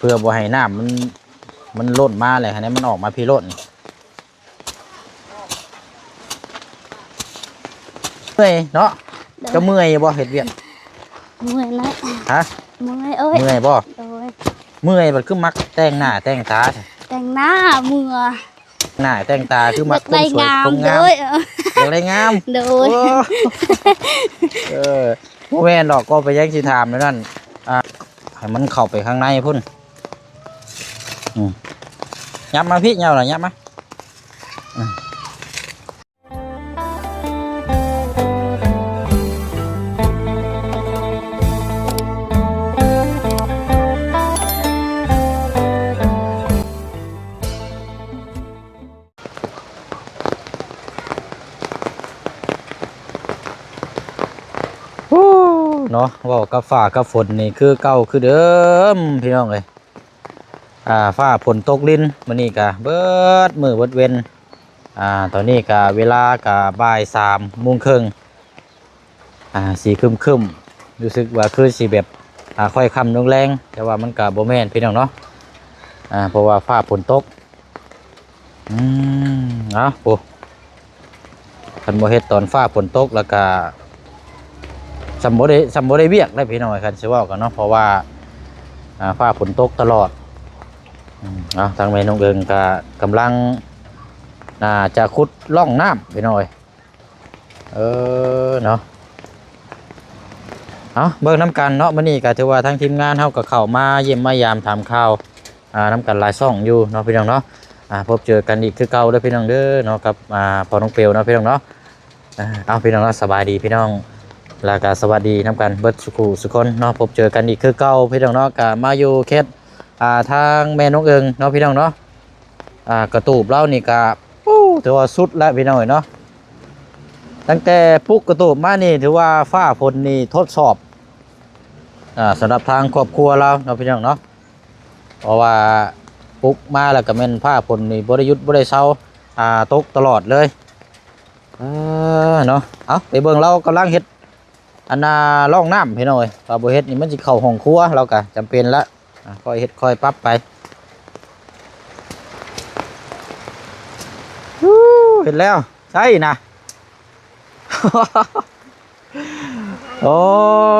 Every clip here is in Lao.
ພື່ອບໍ່ໃຫ້ນ້ຳມັນ ມັນລົ້ນມາແລ້ວ ໃຫ້ມັນອອກມາພີ້ໂລດ. ເມື່ອຍເນາະ. ໂດຍ. ເຈົ້າເມື່ອຍບໍ່ເຮັດວຽກ? ເມື່ອຍແຫຼະ. ຮະ? ເມື່ອຍ ໂອ້ຍ ເມື່ອຍບໍ່? ໂດຍ. ເມື່ອຍບັດຄືມັກແຕ່ງໜ້າແຕ່ງຕາ? ແຕ່ງໜ້າເມື່ອຍ. ໜ້າແຕ່ງຕາຄືມັກ ຢາກໄດ້ງາມ ຄົນສວຍຄົນງາມ. ໂດຍ ເອີ ຢາກໄດ້ງາມ. ໂດຍ. ໂອ້ ເອີ ບໍ່ແມ່ນດອກ ກໍໄປຍັງຊິຖາມແນວນັ້ນ ອ່າ ໃຫ້ມັນເຂົ້າໄປຂ້າງໃນພຸ້ນ. ອືມ ຫຍັບມາພີ້ ເຍົາລະ ຫຍັບມາ. ອືມ ໂອ້ ເນາະ ເວົ້າກັບຟ້າກັບຝົນນີ້ຄືເກົ່າຄືເດີມ ພີ່ນ້ອງເອີຍ. ອ່າ ຟ້າຝົນຕົກລິນ ມື້ນີ້ກະເບິດມື້ເບິດເວັນ. ອ່າ ຕອນນີ້ກະເວລາກະບ່າຍສາມໂມງເຄິ່ງ. ອ່າ ສີຄຶ້ມໆ ຮູ້ສຶກວ່າຄືຊິແບບ ອ່າ ຄ່ອຍຄ່ຳລົງແລງ ແຕ່ວ່າມັນກະບໍ່ແມ່ນ ພີ່ນ້ອງເນາະ. ອ່າ ເພາະວ່າຟ້າຝົນຕົກ. ອືມ ເອົາ ໂອ້ ຄັນບໍ່ເຮັດຕອນຟ້າຝົນຕົກແລ້ວກະ ສ່ຳບໍ່ໄດ້ ສ່ຳບໍ່ໄດ້ວຽກເດ້ ພີ່ນ້ອງເອີຍ ຄັນຊິເວົ້າກັນເນາະ ເພາະວ່າ ອ່າ ຟ້າຝົນຕົກຕະຫຼອດ. ອືມ ເອົາ ທາງແມ່ນ້ອງເອີງກະກຳລັງ ອ່າ ຈະຂຸດຮ່ອງນ້ຳ ພີ່ນ້ອງເອີຍ. ເອີ ເນາະ ເອົາ ເບິ່ງນຳກັນເນາະ. ມື້ນີ້ກະຖືວ່າທາງທີມງານເຮົາກະເຂົ້າມາຢ້ຽມມາຢາມຖາມຂ່າວ ອ່າ ນຳກັນຫຼາຍຊ່ອງຢູ່ເນາະ ພີ່ນ້ອງເນາະ. ອ່າ ພົບເຈີກັນອີກຄືເກົ່າເດີ ພີ່ນ້ອງເດີເນາະ ກັບ ອ່າ ພໍ່ນ້ອງເປວເນາະ ພີ່ນ້ອງເນາະ. ອ່າ ເອົາ ພີ່ນ້ອງເນາະ ສະບາຍດີພີ່ນ້ອງ ແລ້ວກະສະຫວັດດີນຳກັນເບິດສູ່ຄູ່ສູ່ຄົນເນາະ. ພົບເຈີກັນອີກຄືເກົ່າ ພີ່ນ້ອງເນາະ ກະມາຢູ່ເຂດ ອ່າ ທາງແມ່ນ້ອງເອີງເນາະ ພີ່ນ້ອງເນາະ. ອ່າ ກະຕູບລາວນີ້ກະ ໂອ້ ຖືວ່າສຸດແລ້ວ ພີ່ນ້ອງເອີຍເນາະ. ຕັ້ງແຕ່ປຸກກະຕູບມານີ້ ຖືວ່າຟ້າຝົນນີ້ທົດສອບ ອ່າ ສຳລັບທາງຄອບຄົວລາວເນາະ ພີ່ນ້ອງເນາະ. ເພາະວ່າປຸກມາແລ້ວກະແມ່ນຟ້າຝົນນີ້ບໍ່ໄດ້ຢຸດບໍ່ໄດ້ເຊົາ ອ່າ ຕົກຕະຫຼອດເລີຍ. ເອີ ເນາະ ເອົາ ໄປເບິ່ງລາວກຳລັງເຮັດ ອັນນ່າ ຮ່ອງນ້ຳ ພີ່ນ້ອງເອີຍ. ຖ້າບໍ່ເຮັດນີ້ມັນຊິເຂົ້າຫ້ອງຄົວ ລາວກະຈຳເປັນລະ. ອ່າ ຄ່ອຍເຮັດຄ່ອຍປັບໄປ. ເຮັດແລ້ວ ໃຊ່ນະ. ໂອ້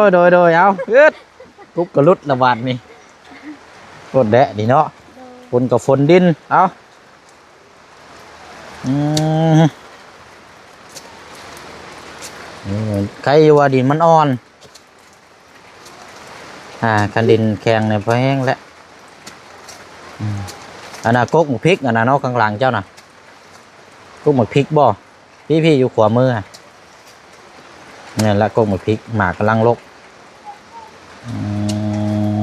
ຍ ໂດຍໆ ເອົາ ອຶດ ກຸບກະຫຼຸດລະບາດນີ້. ໂພດແດະນີ້ເນາະ ໂດຍ ຝົນກະຝົນດິນ ເອົາ. ອືມ ອືມ ໄຄຢູ່ວ່າດິນມັນອ່ອນ. ອ່າ ຄັນດິນແຂງນີ້ພໍແຮງແລ້ວ. ອືມ ອັນນ່າ ກົກໝາກພິກ ອັນນ່າເນາະ ຂ້າງຫຼັງເຈົ້ານະ ກົກໝາກພິກບໍ່? ພີ້ໆ ຢູ່ຂວາມືຫັ້ນ ແມ່ນລະ ກົກໝາກພິກ ໝາກກຳລັງລົກ. ອືມ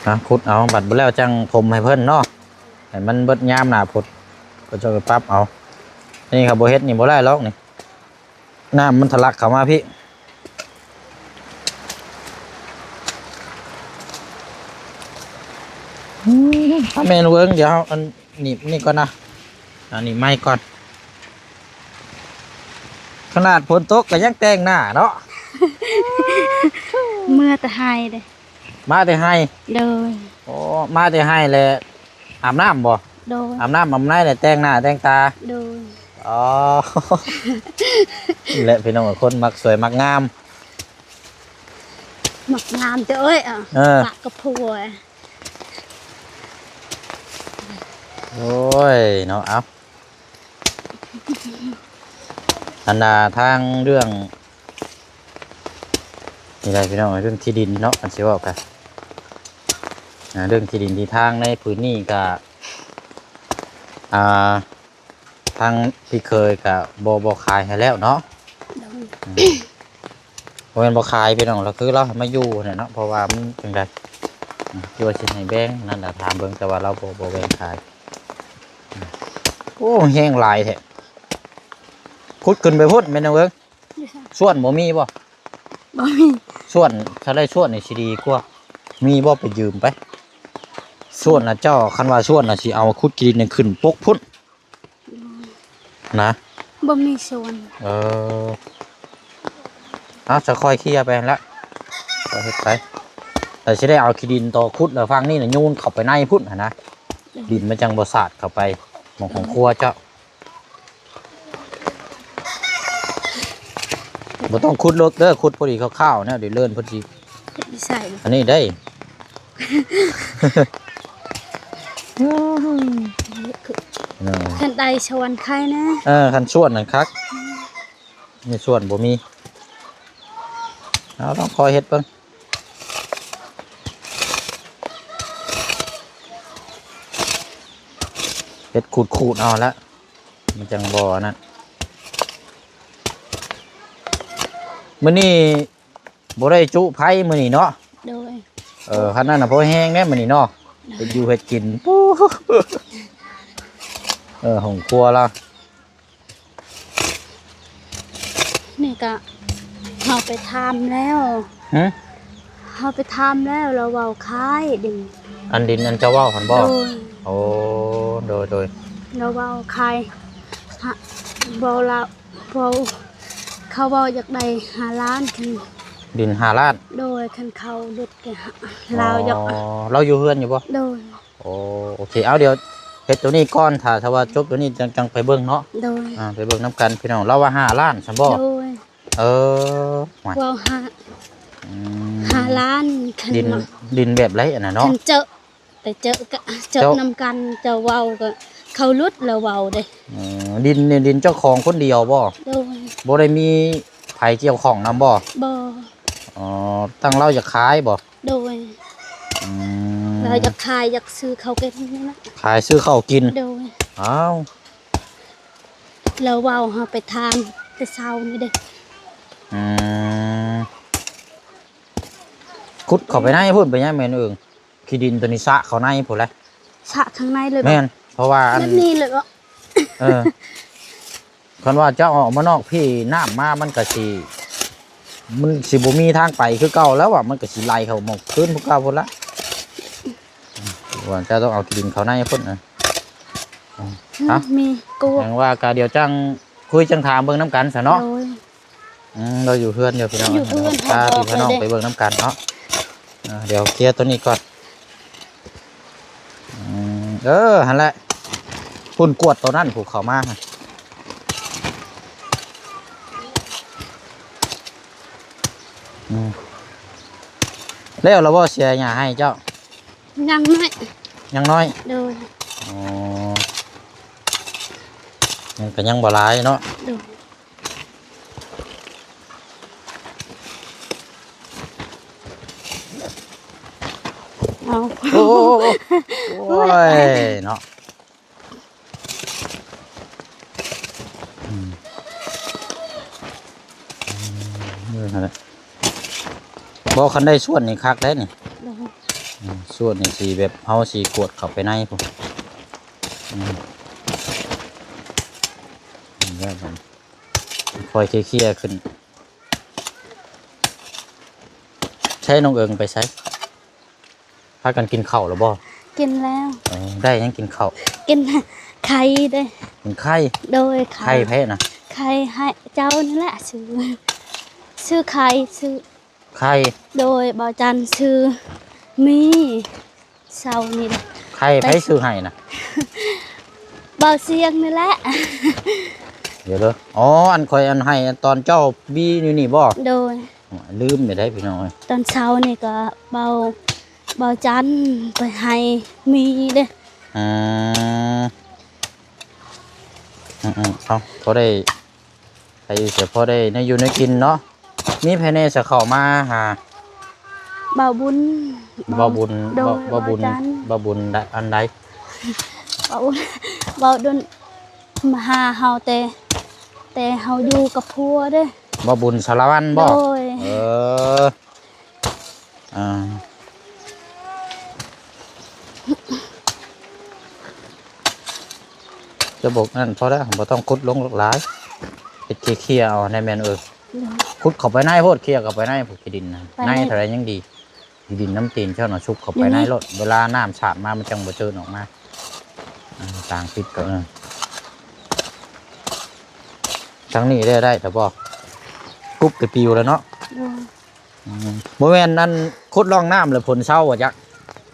ອ່ະ ຂຸດເອົາ ບັດບໍ່ແລ້ວຈັ່ງຖົມໃຫ້ເພິ່ນເນາະ ໃຫ້ມັນເບິດຍາມໜ້າພຸ້ນ ເຂົາເຈົ້າໄປປັບເອົາ. ນີ້ເຂົາບໍ່ເຮັດນີ້ບໍ່ໄດ້ດອກນີ້ ນ້ຳມັນທະລັກເຂົ້າມາພີ້. ອືມ ເອົາແມ່ນເວີງ ດຽວເຮົາອັນໜີບນີ້ກ່ອນນະ ອັນນີ້ໄມ້ກ່ອນ. ຂະໜາດຝົນຕົກກະຍັງແຕ່ງໜ້າເນາະ. ເມືອແຕ່ໄຮ່ເດ້. ມາແຕ່ໄຮ່? ໂດຍ. ໂອ້ ມາແຕ່ໄຮ່ແລ້ວອາບນ້ຳບໍ່? ໂດຍ. ອາບນ້ຳອາບໃນແລ້ວແຕ່ງໜ້າແຕ່ງຕາ? ໂດຍ. ອໍ ນີ້ແຫຼະພີ່ນ້ອງ ຄົນມັກສວຍມັກງາມ. ມັກງາມເຈົ້າເອີຍ. ເອີ ປະກະຜົວ. ໂອ້ຍເນາະ ເອົາ ອັນນ່າ ທາງເລື່ອງ ນີ້ແຫຼະພີ່ນ້ອງ ເລື່ອງທີ່ດິນເນາະ ຄັນຊິເວົ້າກະ ອ່າ ເລື່ອງທີ່ດິນທີ່ທາງໃນພື້ນນີ້ກະ ອ່າ ທາງພີ່ເຂີຍກະບໍ່ ບໍ່ຂາຍໃຫ້ແລ້ວເນາະ. ໂດຍ. ອືມ ບໍ່ແມ່ນບໍ່ຂາຍພີ່ນ້ອງ ລະຄືລາວໃຫ້ມາຢູ່ຫັ້ນແຫຼະເນາະ ເພາະວ່າມັນຈັ່ງໃດ ອືມ ທີ່ວ່າຊິໃຫ້ແບ່ງນັ້ນລະ ຖາມເບິ່ງ ແຕ່ວ່າລາວບໍ່ ບໍ່ແບ່ງຂາຍ. ໂອ້ ແຮງຫຼາຍແທ້ ຂຸດຂຶ້ນໄປພຸ້ນແມ່ນຫຍັງເບິ່ງ. ຢູ່ໃສ? ສ່ວນບໍ່ມີບໍ່? ບໍ່ມີ. ສ່ວນ ຖ້າໄດ້ສ່ວນນີ້ຊິດີກວ່າ. ມີບໍ່? ໄປຢືມໄປ. ສ່ວນນະເຈົ້າ ຄັນວ່າສ່ວນນະຊິເອົາຂຸດຂີ້ດິນຂຶ້ນປົກພຸ້ນນະ. ບໍ່ມີສ່ວນ. ເອີ. ເອົາ ຈະຄ່ອຍເຄຍໄປຫັ້ນລະ ຄ່ອຍເຮັດໄປ. ແລ້ວຊິໄດ້ເອົາຂີ້ດິນຕໍ່ຂຸດ ແລ້ວຝັ່ງນີ້ນະໂຍນເຂົ້າໄປໃນພຸ້ນຫັ້ນນະ ດິນມັນຈັ່ງບໍ່ສາດເຂົ້າໄປໝ່ອງຂອງຄົວເຈົ້າ. ບໍ່ຕ້ອງຂຸດເລິກເດີ ຂຸດພໍດີຄາວໆ ແນວດຽວເລີນເພິ່ນຊິ ເຮັດຢູ່ໃສ ອັນນີ້ເດ້. ເອີ ຄັນໄດ້ສວນໄຂ່ນະ ເອີ ຄັນສວນນັ້ນຄັກ ນີ້ສວນບໍ່ມີ. ເອົາ ລອງຄ່ອຍເຮັດເບິ່ງ ເຮັດຂູດໆ ເອົາລະ ມັນຈັ່ງບໍ່ອັນນັ້ນ. ມື້ນີ້ບໍ່ໄດ້ຈຸໄຟມື້ນີ້ເນາະ. ໂດຍ ເອີ ຄັນນັ້ນນະພໍແຮງແດ່ມື້ນີ້ເນາະ ເຮັດຢູ່ເຮັດກິນ ເອີ ຫ້ອງຄົວລາວ. ນີ້ກະເຮົາໄປຖາມແລ້ວ ຫື? ເຮົາໄປຖາມແລ້ວ ລາວເວົ້າຂາຍດິນ ອັນດິນອັນເຈົ້າເວົ້າຫັ້ນບໍ່? ໂດຍ ໂອ້ ໂດຍໆ ລາວເວົ້າຂາຍ ເວົ້າລາວ ເວົ້າ ເຂົາເວົ້າຢາກໄດ້ຫ້າລ້ານ ຄັນດິນຫ້າລ້ານ. ໂດຍ ຄັນເຂົາຫຼຸດກະ ອໍ ລາວຢາກ ລາວຢູ່ເຮືອນຢູ່ບໍ່? ໂດຍ ໂອ້ ໂອເຄ ເອົາ ດຽວເຮັດໂຕນີ້ກ່ອນ ຖ້າ ຖ້າວ່າຈົບໂຕນີ້ຈັ່ງ ຈັ່ງໄປເບິ່ງເນາະ. ໂດຍ ອ່າ ໄປເບິ່ງນຳກັນພີ່ນ້ອງ ລາວວ່າຫ້າລ້ານຊັ້ນບໍ່? ໂດຍ ເອີ ເວົ້າຫ້າ ອືມ ຫ້າລ້ານ ຄັນດິນ ມາ ດິນແບບໃດອັນນັ້ນເນາະ? ຄັນເຈີ ໄປເຈີກະ ເຈີ ເຈົ້າ ນຳກັນ ເຈົ້າເວົ້າກະ ເຂົາຫຼຸດລາວເວົ້າເດ້. ເອີ ດິນນີ້ດິນເຈົ້າຂອງຄົນດຽວບໍ່? ໂດຍ ບໍ່ໄດ້ມີໃຜກ່ຽວຂ້ອງນຳບໍ່? ບໍ່ ອໍ ຕັ້ງລາວຢາກຂາຍບໍ່? ໂດຍ ອືມ ລາວຢາກຂາຍ ຢາກຊື້ເຂົ້າກິນນີ້ລະ ຂາຍຊື້ເຂົ້າກິນ. ໂດຍ ອ້າວ ລາວເວົ້າ ເຮົາໄປຖາມແຕ່ເຊົ້ານີ້ເດ້. ອືມ ຂຸດເຂົ້າໄປໃນພຸ້ນ ໄປຍັງແມ່ນເອີງ ຂີ້ດິນໂຕນີ້ຊະເຂົ້າໃນພຸ້ນແຫຼະ ຊະຂ້າງໃນເລີຍບໍ່? ແມ່ນ ເພາະວ່າອັນ ແບບນີ້ເລີຍບໍ່? ເອີ ຄັນວ່າເຈົ້າອອກມານອກພີ້ ນ້ຳມາມັນກະຊິ ມັນຊິບໍ່ມີທາງໄປຄືເກົ່າແລ້ວວ່າ ມັນກະຊິໄຫຼເຂົ້າໝ່ອງພື້ນຄືເກົ່າພຸ້ນລະ. ວ່າເຈົ້າຕ້ອງເອົາຂີ້ດິນເຂົ້າໃນພຸ້ນນະ. ອືມ ເອົ້າ ມີກວກ ຫຍັງວ່າກະດຽວຈັ່ງຄຸຍຈັ່ງຖາມເບິ່ງນຳກັນຊະເນາະ. ໂດຍ ອືມ ລາວຢູ່ເຮືອນຢູ່ພີ່ນ້ອງ ຢູ່ເຮືອນ ພາພີ່ພານ້ອງໄປເບິ່ງນຳກັນເນາະ. ອ່າ ດຽວເຄຍໂຕນີ້ກ່ອນ. ອືມ ເອີ ຫັ້ນແຫຼະ ພຸ້ນກວດໂຕນັ້ນ ຜູ້ເຂົ້າມາ. ອືມ ແລ້ວລະບໍ່ ເສຍຫຍ້າໃຫ້ເຈົ້າ? ຍັງນ້ອຍ ຍັງນ້ອຍ. ໂດຍ ອໍ ຍັງ ກະຍັງບໍ່ຫຼາຍເນາະ. ໂດຍ ເອົາ ໂອ້ ໂອ້ຍ ໂອ້ຍ ເນາະ. ອືມ ອືມ ນັ້ນແຫຼະ ບໍ່ ຄັນໄດ້ສ່ວນນີ້ຄັກໄດ໋ນີ້. ໂດຍ ອືມ ສ່ວນນີ້ຊິແບບເຮົາຊິກວດເຂົ້າໄປໃນພຸ້ນ. ອືມ ແລ້ວມັນຄ່ອຍເຄຍໆ ຂຶ້ນ. ໃຊ້ນ້ອງເອີງໄປໃສ? ພາກັນກິນເຂົ້າແລ້ວບໍ່? ກິນແລ້ວ. ເອີ ໄດ້ຫຍັງກິນເຂົ້າ? ກິນໄຂ່ເດ້. ກິນໄຂ່? ໂດຍ ໄຂ່. ໄຂ່ໃຜນະ? ໄຂ່ໃຫ້ເຈົ້ານີ້ແຫຼະ ຊື້ ຊື້ໄຂ່ ຊື້ໄຂ່. ໂດຍ ບ່າວຈັນຊື້ໝີ່ ເຊົ້ານີ້. ໄຂ່ໃຜຊື້ໃຫ້ນະ? ບ່າວຊຽງນີ້ແຫຼະ. ດຽວເດີ ອໍ ອັນຂ້ອຍອັນໃຫ້ ອັນຕອນເຈົ້າບີຢູ່ນີ້ບໍ່? ໂດຍ. ລືມໄປໄດ້ພີ່ນ້ອງເອີຍ ຕອນເຊົ້ານີ້ກໍເບົາ ເບົາຈັນໄປໃຫ້ໝີ່ເດ້. ອືມ ອືມໆ ເອົາ ພໍໄດ້ ໃຜເສຍພໍໄດ້ແນວຢູ່ແນວກິນເນາະ. ມີໃຜແດ່ສະເຂົ້າມາຫາ? ເບົາບຸນ. ເບົາບຸນ. ໂດຍ ເບົາບຸນ. ເບົາຈັນ. ເບົາບຸນ ອັນໃດ? ເບົາ ເບົາດຸນ ມາຫາເຮົາແຕ່ ແຕ່ເຮົາຢູ່ກັບຜົວເດ້. ເບົາບຸນສາລະວັນບໍ່? ໂດຍ. ເອີ ອ່າ ຈະບອກນັ້ນພໍແລ້ວ ບໍ່ຕ້ອງຂຸດລົງຫຼາຍ ເຮັດເຄຍໆ ເອົາໃນແມ່ນເອີ. ໂດຍ. ຂຸດເຂົ້າໄປໃນໂພດ ເຄຍເຂົ້າໄປໃນ ຜູ້ຂີ້ດິນນະ ໃນເທົ່າໃດຍັງດີ. ຂີ້ດິນນຳຕີນເຈົ້ານະ ຊຸກເຂົ້າໄປໃນໂລດ ເວລານ້ຳສາດມາ ມັນຈັ່ງບໍ່ເຈີນອອກມາ. ອ່າ ຕ່າງຕິດກໍ ເອີ ທາງນີ້ໄດ້ ໄດ້ແລ້ວບໍ່? ກຸບໄປປິວແລ້ວເນາະ. ໂດຍ. ອືມ ບໍ່ແມ່ນອັນຂຸດຮ່ອງນ້ຳແລ້ວຝົນເຊົາບໍ່ຈັກ?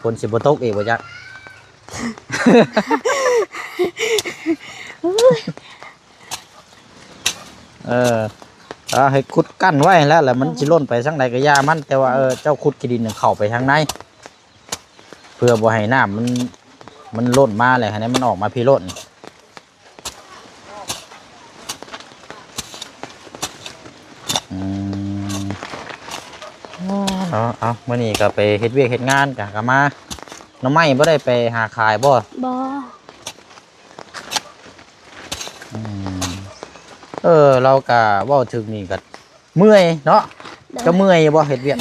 ຝົນຊິບໍ່ຕົກອີກບໍ່ຈັກ? ເອີ ເອົາໃຫ້ຂຸດກັ້ນໄວ້ແລ້ວ ແລ້ວມັນຊິຫຼົ່ນໄປທາງໃດກໍຢ່າມັນ ແຕ່ວ່າ ເອີ ເຈົ້າຂຸດຂີ້ດິນເຂົ້າໄປທາງໃນ ເພື່ອບໍ່ໃຫ້ນ້ຳມັນ ມັນລົ້ນມາແລ້ວ ໃຫ້ມັນອອກມາພີ້ໂລດ. ອືມ ເອົາ ເອົາ ມື້ນີ້ກໍໄປເຮັດວຽກເຮັດງານ ກະ ກະມາ. ໜໍ່ໄມ້ບໍ່ໄດ້ໄປຫາຂາຍບໍ່? ບໍ່. ອືມ ເອີ ລາວກະເວົ້າເຖິງນີ້ກໍ ເມື່ອຍເນາະ. ໂດຍ. ເຈົ້າເມື່ອຍຢູ່ບໍ່ເຮັດວຽກ?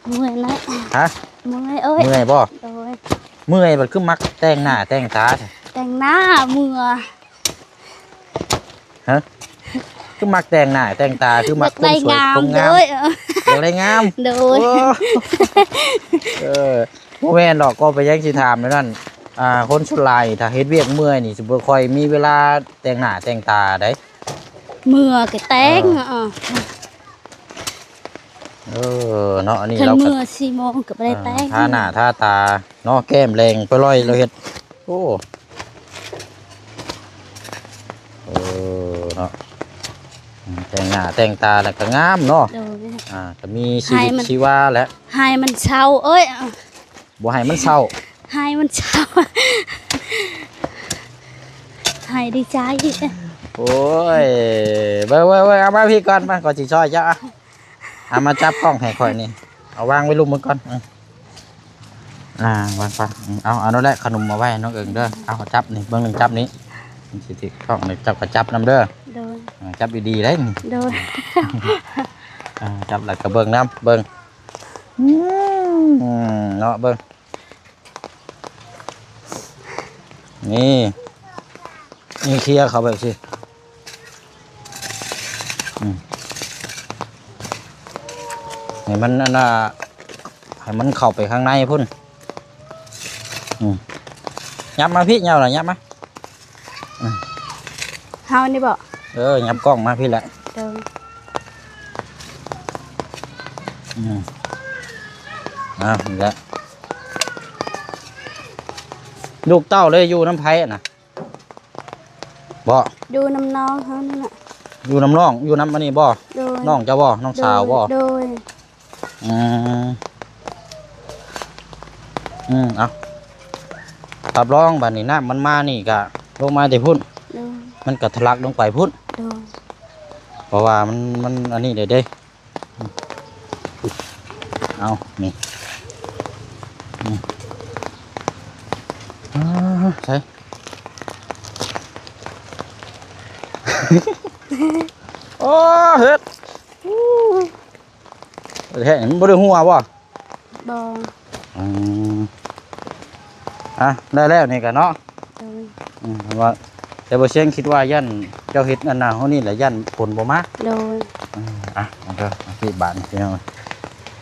ເມື່ອຍນະ. ຮະ? ເມື່ອຍເອີຍ. ເມື່ອຍບໍ່? ໂດຍ. ເມື່ອຍບັດຄືມັກແຕ່ງໜ້າແຕ່ງຕາແທ້? ແຕ່ງໜ້າເມື່ອຍ. ຮະ? ຄືມັກແຕ່ງໜ້າແຕ່ງຕາ ຄືມັກ ຢາກໄດ້ງາມ ຄົນສວຍຄົນງາມ. ໂດຍ. ຢາກໄດ້ງາມ. ໂດຍ. ໂອ້ ເອີ ບໍ່ແມ່ນດອກ ກໍໄປຍັງຊິຖາມແນວນັ້ນ. ອ່າ ຄົນສ່ວນຫຼາຍຖ້າເຮັດວຽກເມື່ອຍນີ້ ຊິບໍ່ຄ່ອຍມີເວລາແຕ່ງໜ້າແຕ່ງຕາໃດ. ເມື່ອກໍແຕ່ງ. ເອີ ເອີ ເນາະ ອັນນີ້ ຄັນ ລາວກໍ ເມື່ອສີ່ໂມງກໍບໍ່ໄດ້ແຕ່ງ. ເອີ ທາໜ້າທາຕາເນາະ ແກ້ມແດງປະລ່ອຍລາວເຮັດ. ໂອ້ ເອີ ເນາະ ແຕ່ງໜ້າແຕ່ງຕາແລ້ວກໍງາມເນາະ. ໂດຍ. ອ່າ ກໍມີຊີວິດ ໃຫ້ມັນ ຊີວາແຫຼະ ໃຫ້ມັນເຊົາເອີຍ. ບໍ່ໃຫ້ມັນເສົ້າ ໃຫ້ມັນເສົ້າ ໃຫ້ດີໃຈ. ໂອ້ຍ ເບິ່ງໆໆ ເອົາມາພີ້ກ່ອນ ມາ ຂ້ອຍຊິຊ່ອຍເຈົ້າ. ເອົາ ເອົາມາຈັບກ້ອງໃຫ້ຂ້ອຍນີ້ ເອົາວາງໄວ້ລຸ່ມເບິ່ງກ່ອນ. ເອີ ອ່າ ວາງໄປ. ເອົາ ເອົານັ້ນແຫຼະ ຂະໜົມເອົາໄວ້ໃຫ້ນ້ອງເອີງເດີ. ເອົາ ຈັບນີ້ ເບິ່ງໜຶ່ງ ຈັບນີ້ ມັນຊິຖືກກ້ອງນີ້ ເຈົ້າກໍຈັບນຳເດີ. ໂດຍ. ອ່າ ຈັບດີໆໄດ໋ນີ້. ໂດຍ. ອ່າ ຈັບແລ້ວກໍເບິ່ງນຳ ເບິ່ງ ອືມ ເນາະ ເບິ່ງ ນີ້ ນີ້ ເຄຍເຂົ້າແບບຊີ້ ອືມ ໃຫ້ມັນອັນນ່າ ໃຫ້ມັນເຂົ້າໄປຂ້າງໃນພຸ້ນ ອືມ ຫຍັບມາພີ້ ຫຍັບລະ ຫຍັບມາ. ອືມ ເຮົານີ້ບໍ? ເອີ ຫຍັບກ້ອງມາພີ້ແຫຼະ. ໂດຍ. ອືມ ອ່າ ນີ້ແຫຼະ ລູກເຕົ້າເລີຍຢູ່ນຳໃຜນະ? ບໍ່ ຢູ່ນຳນ້ອງເຮົານີ້ແຫຼະ. ຢູ່ນຳນ້ອງ ຢູ່ນຳອັນນີ້ບໍ່? ໂດຍ. ນ້ອງເຈົ້າບໍ່? ນ້ອງສາວບໍ່? ໂດຍ. ອືມ ອືມ ເອົາ ຮັບຮອງບາດນີ້ ນ້ຳມັນມານີ້ກະລົງມາແຕ່ພຸ້ນ. ໂດຍ. ມັນກະທະລັກລົງໄປພຸ້ນ. ໂດຍ. ເພາະວ່າມັນ ມັນອັນນີ້ເດ້ ເອົາ ນີ້ ອືມ ອ່າ ໃສ່ ໂອ້ ເຮັດ ແທ້ ມັນບໍ່ໄດ້ຮົ່ວບໍ່? ບໍ່. ອືມ ອ່ະ ໄດ້ແລ້ວນີ້ກະເນາະ. ໂດຍ. ອືມ ວ່າ ແຕ່ບໍ່ຊຽງຄິດວ່າຢ້ານເຈົ້າເຮັດອັນນັ້ນເຮົານີ້ແຫຼະ ຢ້ານຝົນບໍ່ມາ. ໂດຍ. ອືມ ອ່ະ ເອົາເດີ ເອົາທີ່ບາດນີ້ພີ່ນ້ອງ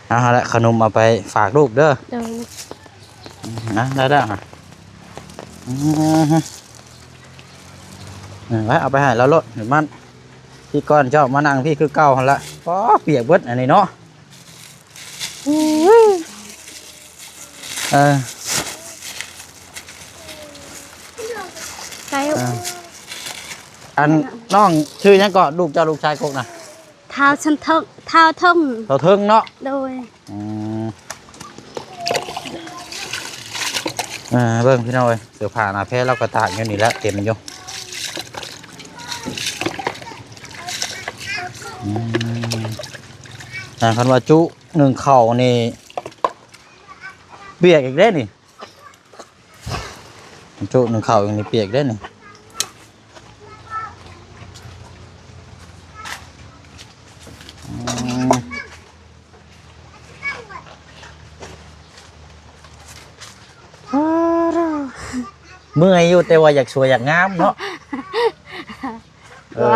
ເອົາລະ ຂະໜົມເອົາໄປຝາກລູກເດີ. ໂດຍ. ອືມ ອ່ະ ໄດ້ແລ້ວ ອືມ ເອົາໄປໃຫ້ລາວໂລດ ມັນ ທີ່ກ່ອນເຈົ້າມານັ່ງພີ້ຄືເກົ່າຫັ້ນລະ. ອໍ ປຽກເບິດອັນນີ້ເນາະ. ເອີ ໃສ່ ເອີ ອັນ ນ້ອງຊື່ຫຍັງເກາະ? ລູກເຈົ້າ ລູກຊາຍກົກນະ? ທ້າວຊັນເທິງ ທ້າວເທິງ ທ້າວເທິງເນາະ. ໂດຍ. ອືມ ເອີ ເບິ່ງພີ່ນ້ອງເອີຍ ເສື້ອຜ້າໜ້າແພລາວກໍຕາກຢູ່ນີ້ແຫຼະ ເຕັມຢູ່. ອືມ ອ່າ ຄັນວ່າຈຸໜຶ້ງເຂົ້ານີ້ ປຽກອີກເດ້ນີ້. ຈຸໜຶ້ງເຂົ້ານີ້ປຽກເດ້ນີ້. ອືມ ເມື່ອຍຢູ່ ແຕ່ວ່າຢາກສວຍຢາກງາມເນາະ. ເອີ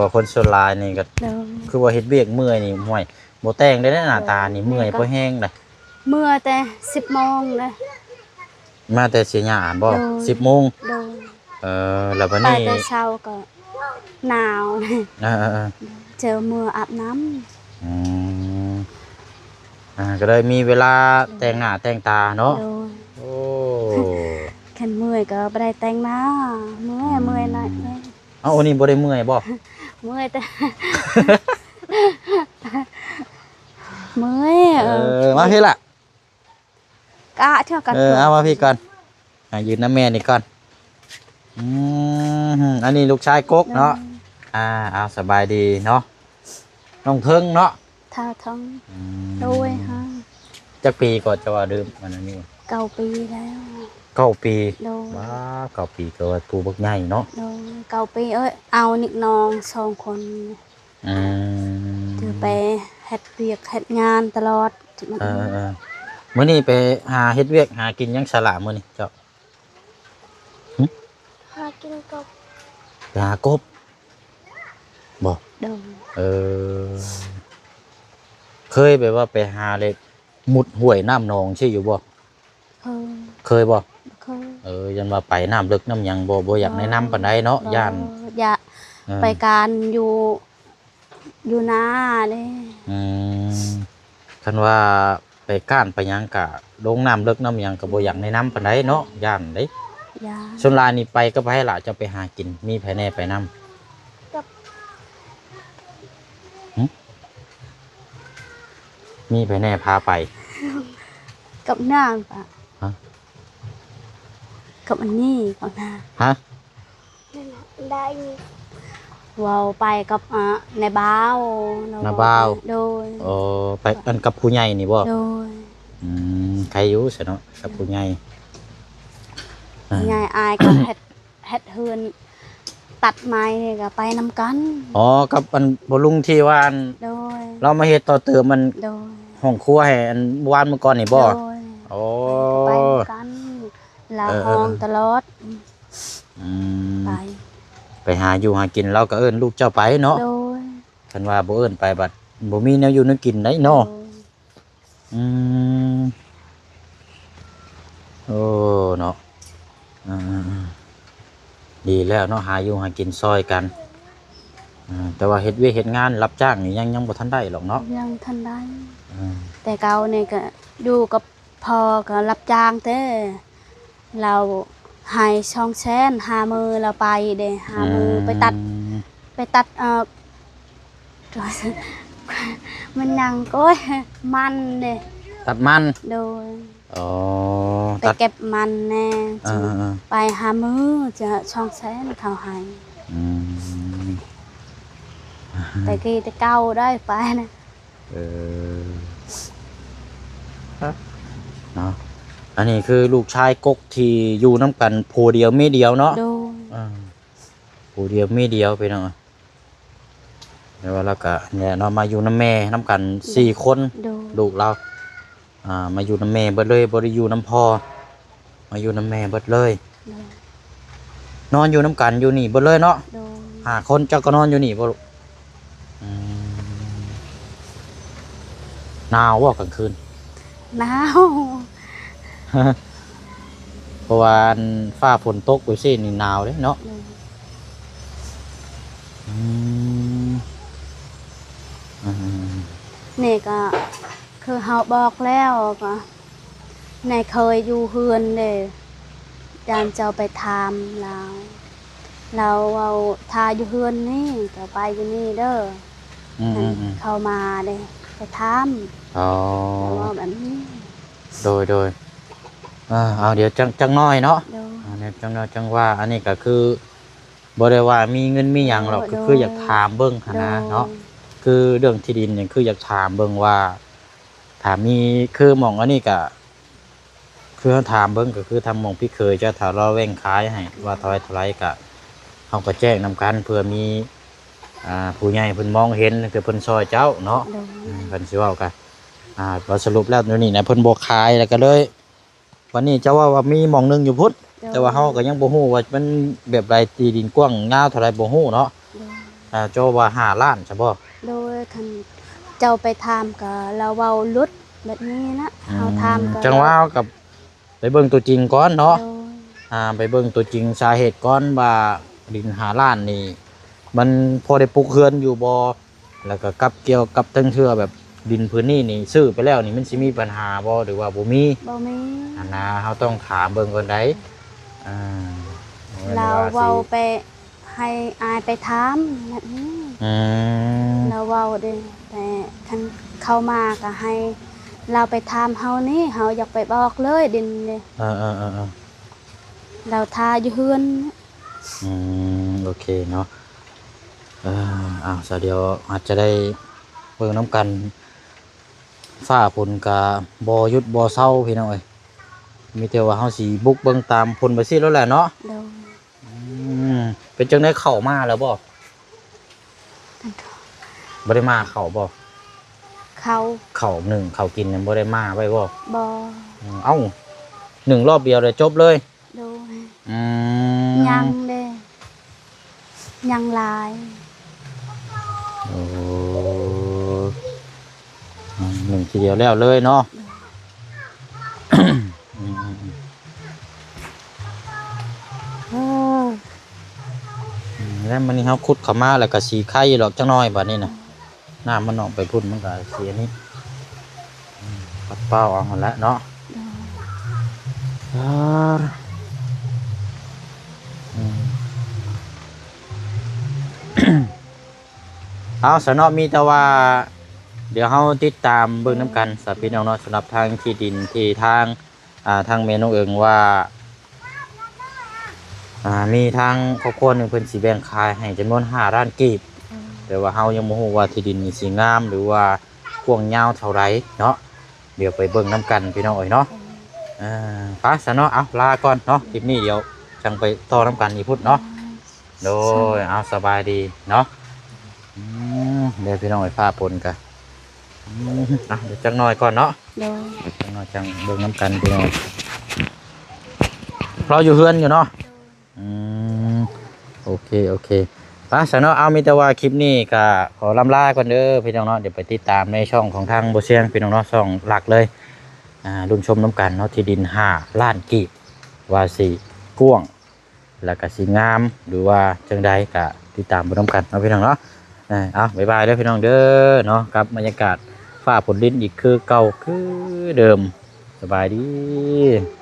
ວ່າຄົນສ່ວນຫຼາຍນີ້ກໍ ໂດຍ ຄືວ່າເຮັດວຽກເມື່ອຍນີ້ ຫ້ວຍ ບໍ່ແຕ່ງໄດ້ ໜ້າຕານີ້ ເມື່ອຍພໍແຮງເດ້. ເມື່ອແຕ່ສິບໂມງເດ້ ມາແຕ່ເຊຍາບໍ? ໂດຍ. ສິບໂມງ? ໂດຍ. ເອີ ແລ້ວບັດນີ້ ໄປແຕ່ເຊົ້າກໍ ໜາວ ເອີໆໆ ເຈີເມືອອາບນ້ຳ ອືມ ອ່າ ກໍເລີຍມີເວລາແຕ່ງໜ້າແຕ່ງຕາເນາະ ໂດຍ ໂອ້ ຄັນເມື່ອຍກໍບໍ່ໄດ້ແຕ່ງໜ້າ ເມື່ອຍ ອືມ ເມື່ອຍໜ້ອຍ ເອົ້າ ອັນນີ້ບໍ່ໄດ້ເມື່ອຍບໍ່? ເມື່ອຍແຕ່ ເມື່ອຍ ເອີ ເອີ ມາພີ້ລະ ກະເທື່ອກັນ ເອີ ເອົາມາພີ້ກ່ອນ ອ່າ ຢືນນຳແມ່ນີ້ກ່ອນ ອືມ ອັນນີ້ລູກຊາຍກົກເນາະ ໂດຍ ອ່າ ເອົາ ສະບາຍດີເນາະ ນ້ອງເທິງເນາະ ທ່າເທິງ ອືມ ໂດຍ ຮະ ຈັກປີກໍຈະວ່າລືມ ອັນນັ້ນນີ້ ເກົ້າປີແລ້ວ ເກົ້າປີ ໂດຍ ວ້າ ເກົ້າປີກໍວ່າຜູ້ບັກໃຫຍ່ເນາະ ໂດຍ ເກົ້າປີ ເອີຍ ເອົານິກນ້ອງສອງຄົນ ອືມ ຄືໄປເຮັດວຽກເຮັດງານຕະຫຼອດ ເອີໆ ມື້ນີ້ໄປຫາເຮັດວຽກຫາກິນຫຍັງສະຫຼະມື້ນີ້ເຈົ້າ? ຫຶ? ຫາກິນກົບ ໄປຫາກົບບໍ່? ໂດຍ ເອີ ເຄີຍແບບວ່າໄປຫາເລັກ ມຸດຫ້ວຍນ້ຳໜອງຊີ້ຢູ່ບໍ່? ເຄີຍ ເຄີຍບໍ່? ເຄີຍ ເອີ ຢ້ານວ່າໄປນ້ຳເລິກນ້ຳຫຍັງ ບໍ່ ບໍ່ຢາກແນະນຳປານໃດເນາະ ບໍ່ ຢ້ານ ຢ້ານ ເອີ ໄປການຢູ່ ຢູ່ນາເດ້ ອືມ ຄັນວ່າໄປການໄປຫຍັງກະ ລົງນ້ຳເລິກນ້ຳຫຍັງກະບໍ່ຢາກແນະນຳປານໃດເນາະ ຢ້ານເດ້ ຢ້ານ ສ່ວນຫຼາຍນີ້ໄປກັບໃຜລະ ເຈົ້າໄປຫາກິນ ມີໃຜແດ່ໄປນຳ? ກັບ ຫຶ? ມີໃຜແດ່ພາໄປ? ກັບນ້າປະ ຮະ? ກັບອັນນີ້ ກັບນ້າ ຮະ? ໄດ້ ເວົ້າໄປກັບ ອາ ນາຍບ່າວ ນາຍບ່າວ ໂດຍ ໂອ້ ໄປ ອັນກັບຜູ້ໃຫຍ່ນີ້ບໍ່? ໂດຍ ອືມ ໃຄຢູ່ຊະເນາະ ກັບຜູ້ໃຫຍ່ ອືມ ຜູ້ໃຫຍ່ ອາ ອ້າຍກໍເຮັດ ເຮັດເຮືອນ ຕັດໄມ້ນີ້ກໍໄປນຳກັນ ອໍ ກັບອັນພໍ່ລຸງທີ່ວ່າ ໂດຍ ລາວມາເຮັດຕໍ່ເຕີມອັນ ໂດຍ ຫ້ອງຄົວໃຫ້ອັນວານມື້ກ່ອນນີ້ບໍ່? ໂດຍ ໂອ້ ໄປນຳກັນ ລາວ ເອີໆ ຮ້ອງຕະຫຼອດ ອືມ ໄປ ໄປຫາຢູ່ຫາກິນ ລາວກໍເອີ້ນລູກເຈົ້າໄປເນາະ ໂດຍ ຄັນວ່າບໍ່ເອີ້ນໄປບັດບໍ່ມີແນວຢູ່ແນວກິນໄດ໋ເນາະ ໂດຍ ອືມ ໂອ້ ເນາະ ອ່າ ດີແລ້ວເນາະ ຫາຢູ່ຫາກິນຊ່ອຍກັນ ອ່າ ແຕ່ວ່າເຮັດວຽກເຮັດງານຮັບຈ້າງນີ້ຍັງ ຍັງບໍ່ທັນໄດ້ຫຼອກເນາະ ຍັງທັນໄດ້ ອ່າ ແຕ່ເກົ່ານີ້ກໍຢູ່ກັບ ພໍ່ກໍຮັບຈ້າງແທ້ ລາວໃຫ້ສອງແສນ ຫ້າມື້ລາວໄປເດ້ ຫ້າມື້ ອືມ ໄປຕັດ ໄປຕັດ ເອີ ມັນຫຍັງ ໂອ້ຍ ມັນເດ້ ຕັດມັນ ໂດຍ ອໍ ໄປເກັບມັນແດ່ ເອີໆໆ ໄປຫ້າມື້ ຈະສອງແສນເຂົາໃຫ້ ອືມ ແຕ່ກີ້ແຕ່ເກົ່າໄດ້ໄປນະ ເອີ ເນາະ ອັນນີ້ຄືລູກຊາຍກົກທີ່ຢູ່ນຳກັນຜົວດຽວເມຍດຽວເນາະ ໂດຍ ອ່າ ຜົວດຽວເມຍດຽວພີ່ນ້ອງ ແລ້ວລາວກະນີ້ແຫຼະເນາະ ມາຢູ່ນຳແມ່ນຳກັນ ໂດຍ ສີ່ຄົນ ໂດຍ ລູກລາວ ອ່າ ມາຢູ່ນຳແມ່ເບິດເລີຍ ບໍ່ໄດ້ຢູ່ນຳພໍ່ ມາຢູ່ນຳແມ່ເບິດເລີຍ ໂດຍ ນອນຢູ່ນຳກັນຢູ່ນີ້ເບິດເລີຍເນາະ ໂດຍ ຫ້າຄົນ ເຈົ້າກໍນອນຢູ່ນີ້ບໍ່ລູກ? ອືມ ໜາວບໍ່ກາງຄືນ? ໜາວ ເພາະວ່າອັນຟ້າຝົນຕົກໄປຊີ້ນີ້ໜາວເດ້ເນາະ ໂດຍ ອືມ ອືມ ນີ້ກໍຄືເຮົາບອກແລ້ວກໍ ນາຍເຄີຍຢູ່ເຮືອນເດ້ ຢ້ານເຈົ້າໄປຖາມລາວ ລາວເວົ້າຖ້າຢູ່ເຮືອນນີ້ ເຈົ້າໄປຢູ່ນີ້ເດີ ອືມໆໆ ເຂົ້າມາເດ້ ໄປຖາມ ອໍ ລາວເວົ້າແບບນີ້ ໂດຍໆ ເອີ ເອົາ ດຽວຈັກ ຈັກໜ້ອຍເນາະ ໂດຍ ອ່າ ດຽວຈັກໜ້ອຍຈັ່ງວ່າ ອັນນີ້ກໍຄືບໍ່ໄດ້ວ່າມີເງິນມີຫຍັງຫຼອກ ໂດຍ ກໍຄືຢາກຖາມເບິ່ງຫັ້ນນະ ໂດຍ ເນາະ ຄືເລື່ອງທີ່ດິນນີ້ ຄືຢາກຖາມເບິ່ງວ່າ ຖ້າມີ ຄືໝ່ອງອັນນີ້ກະ ຄືເຮົາຖາມເບິ່ງ ກໍຄືທາງໝ່ອງພີ່ເຂີຍເຈົ້າ ຖ້າລາວແຫວ່ງຂາຍໃຫ້ວ່າເທົ່າໃດເທົ່າໃດ ກະເຮົາກໍແຈ້ງນຳກັນ ເພື່ອມີ ອ່າ ຜູ້ໃຫຍ່ເພິ່ນມອງເຫັນ ຄືເພິ່ນຊ່ອຍເຈົ້າເນາະ ໂດຍ ເພິ່ນຊິເວົ້າກະ ອ່າ ວ່າສະຫຼຸບແລ້ວຢູ່ນີ້ນະ ເພິ່ນບໍ່ຂາຍ ແລ້ວກໍເລີຍ ວັນນີ້ເຈົ້າເວົ້າວ່າມີໝ່ອງໜຶ່ງຢູ່ພຸ້ນ ໂດຍ ແຕ່ວ່າເຮົາກໍຍັງບໍ່ຮູ້ວ່າມັນແບບໃດ ທີ່ດິນກວ້າງຍາວເທົ່າໃດບໍ່ຮູ້ເນາະ ໂດຍ ອ່າ ເຈົ້າວ່າຫ້າລ້ານຊະບໍ່? ໂດຍ ຄັນເຈົ້າໄປຖາມກໍລາວເວົ້າຫຼຸດແບບນີ້ນະ ອືມ ເຮົາຖາມກໍ ຈັ່ງວ່າເຮົາກໍໄປເບິ່ງຕົວຈິງກ່ອນເນາະ ໂດຍ ອ່າ ໄປເບິ່ງຕົວຈິງສາເຫດກ່ອນວ່າດິນຫ້າລ້ານນີ້ ມັນພໍໄດ້ປຸກເຮືອນຢູ່ບໍ່? ແລ້ວກໍກັບກ່ຽວກັບເຖິງເທື່ອ ແບບດິນພື້ນນີ້ນີ້ຊື້ໄປແລ້ວນີ້ ມັນຊິມີບັນຫາບໍ່ ຫຼືວ່າບໍ່ມີ? ບໍ່ມີ. ອັນນະ ເຮົາຕ້ອງຖາມເບິ່ງກ່ອນໃດ໋. ອ່າ ລາວເວົ້າໄປ ໃຫ້ອ້າຍໄປຖາມແບບນີ້. ອືມ ລາວເວົ້າເດ້ ແຕ່ຄັນເຂົ້າມາກໍໃຫ້ລາວໄປຖາມເຮົານີ້ ເຮົາຢາກໄປບອກເລີຍດິນເດ້. ເອີໆໆໆ ລາວຖ້າຢູ່ເຮືອນ. ອືມ ໂອເຄເນາະ. ເອີ ເອົາ ສາວດຽວອາດຈະໄດ້ເບິ່ງນຳກັນ. ຟ້າຝົນກະບໍ່ຢຸດບໍ່ເຊົາພີ່ນ້ອງເອີຍ ມີແຕ່ວ່າເຮົາຊິບຸກເບິ່ງຕາມຝົນໄປຊີ້ໂລດແຫຼະເນາະ. ໂດຍ. ອືມ ເປັນຈັ່ງໃດ ເຂົ້າມາແລ້ວບໍ່? ບໍ່ໄດ້ມາເຂົ້າບໍ່? ເຂົ້າ ເຂົ້າໜຶ້ງເຂົ້າກິນນັ້ນບໍ່ໄດ້ມາໄວ້ບໍ່? ບໍ່. ອືມ ເອົ້າ ໜຶ້ງລອບດຽວແລ້ວຈົບເລີຍ? ໂດຍ. ອືມ ຍັງເດ້ ຍັງຫຼາຍ. ໂອ້ ອືມ ໜຶ້ງທີດຽວແລ້ວເລີຍເນາະ. ໂດຍ. ອືມ ອືມ ແລ້ວມື້ນີ້ເຮົາຂຸດເຂົ້າມາ ແລ້ວກໍຊິໄຄຢູ່ດອກຈັກໜ້ອຍບາດນີ້ນະ. ນ້ຳມັນອອກໄປພຸ້ນ ມັນກໍເສຍນີ້ ອືມ ປັດເປົ່າເອົາຫັ້ນແຫຼະເນາະ. ໂດຍ. ອ່າ ອືມ ເອົາຊະເນາະ ມີແຕ່ວ່າດຽວເຮົາຕິດຕາມເບິ່ງນຳກັນຊະພີ່ນ້ອງເນາະ ສຳລັບທາງທີ່ດິນທີ່ທາງ ອ່າ ທາງແມ່ນ້ອງເອີງວ່າ ອ່າ ມີທາງຄອບຄົວໜຶ່ງເພິ່ນຊິແບ່ງຂາຍໃຫ້ຈຳນວນຫ້າລ້ານກີບ. ອືມ ແຕ່ວ່າເຮົາຍັງບໍ່ຮູ້ວ່າທີ່ດິນນີ້ຊິງາມ ຫຼືວ່າກວ້າງຍາວເທົ່າໃດເນາະ. ດຽວໄປເບິ່ງນຳກັນພີ່ນ້ອງເອີຍເນາະ. ອືມ ເອີ ໄປຊະເນາະ ເອົາ ລາກ່ອນເນາະ ຄລິບນີ້ດຽວຈັ່ງໄປຕໍ່ນຳກັນອີກພຸ້ນເນາະ. ອືມ ໂດຍ. ເອົາ ສະບາຍດີເນາະ. ອືມ ເດີພີ່ນ້ອງເອີຍ ຟ້າຝົນກະ ອືມ ອ່ະ ດຽວຈັກໜ້ອຍກ່ອນເນາະ. ໂດຍ. ຈັກໜ້ອຍຈັ່ງເບິ່ງນຳກັນພີ່ນ້ອງ ລາວຢູ່ເຮືອນຢູ່ເນາະ. ໂດຍ. ອືມ ໂອເຄ ໂອເຄ ໄປຊະເນາະ. ເອົາ ມີແຕ່ວ່າຄລິບນີ້ກະຂໍລ່ຳລາກ່ອນເດີພີ່ນ້ອງເນາະ. ດຽວໄປຕິດຕາມໃນຊ່ອງຂອງທາງບໍ່ຊຽງພີ່ນ້ອງເນາະ ຊ່ອງຫຼັກເລີຍ. ອ່າ ລຸ້ນຊົມນຳກັນເນາະ ທີ່ດິນຫ້າລ້ານກີບ ວ່າຊິກວ້າງ ແລ້ວກະຊິງາມ ຫຼືວ່າຈັ່ງໃດ ກະຕິດຕາມໄປນຳກັນເນາະພີ່ນ້ອງເນາະ. ເອີ ເອົາ ບາຍບາຍເດີພີ່ນ້ອງເດີເນາະ ກັບບັນຍາກາດຟ້າຝົນລິນອີກຄືເກົ່າຄືເດີມ. ສະບາຍດີ.